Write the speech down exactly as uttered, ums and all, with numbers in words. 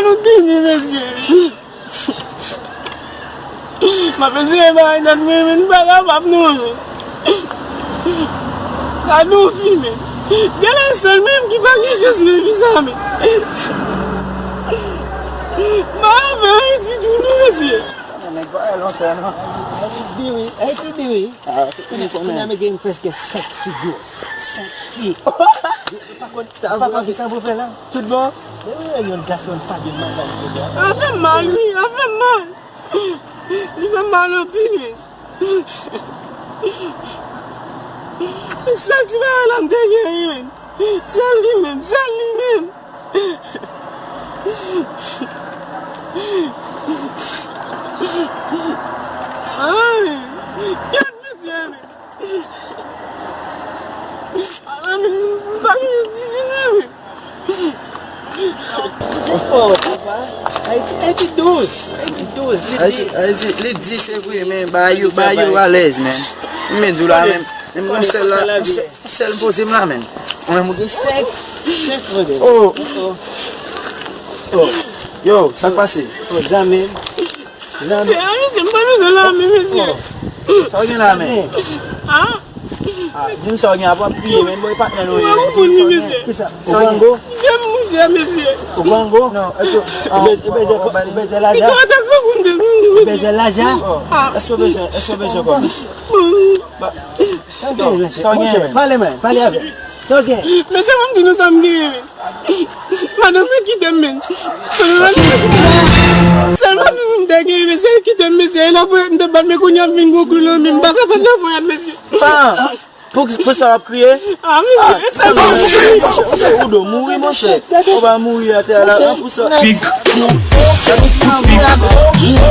Nou tini, mesye. M ap eseye bay dat mwen, men m pa kapab non, men. Gade yon fi, men. Gen la sèl menm ki pa gen chans nan vi sa, men. M pa avè anyen ditou non, mesye. Nèg pa wè lontan non. Ayiti di wi, Ayiti di wi. Ah, tout moun konnen. Kounye a m gen prèske senk fi gwo. Senk fi. Ou pa konn, ou pa konn ki sa pou fè la. Tout bon? Men wi, yon gason pa gen madanm pou mwen. Sa fè m mal, wi, sa fè m mal. Li fè m mal anpil, men. Sèl ti bagay la m te gen, wi, men. Sèl li menm, sèl li menm. Ay, gad mesye, men. Ala, men, m pa gen dizinev, men. Oh, papa. Ayiti, Ayiti douz. Ayiti douz. Li di, li di se vre, men ba yo, ba yo alèz, men. Men di w la, men, men yon sèl la, yon sèl, yon sèl poze m la, men. Mwen, mwen gen senk. Senk frè. Oh. Oh. Yo, sa k pase? Oh, zanmi m. Mesye, a, mesye, m pa bezwen lame, mesye. Oh. Sa w gen la, men? Ah? Ah, di m sa w gen, apa w ap piye, men, boy, patnè nou ye. Mwen konprann li, mesye. Kisa? Ou pran go? Jem mouche, mesye. Ou pran go? Non, èske ou bezwen, ou bezwen lajan? Ou bezwen lajan? Ah. Èske ou bezwen, èske ou bezwen kòb? Bon. Sa w gen, men? Pale, men, pale avè m. Sa w gen? Mesye, ban m di nou sa m genyen, men. Madanm mwen kite m, men. Sèl madanm mwen m te genyen, men se l kite m, mesye. E la pou m te bat, men kounye a m vin gwo klou nan men m. M pa ka bat la pou yat, mesye. Ah, pou, pou sa w ap kriye? Ah, mesye, e sèl madanm mwen. Ou do mouri, monchè. Ou va mouri atè a la, pou sa. Pik, pik, pik.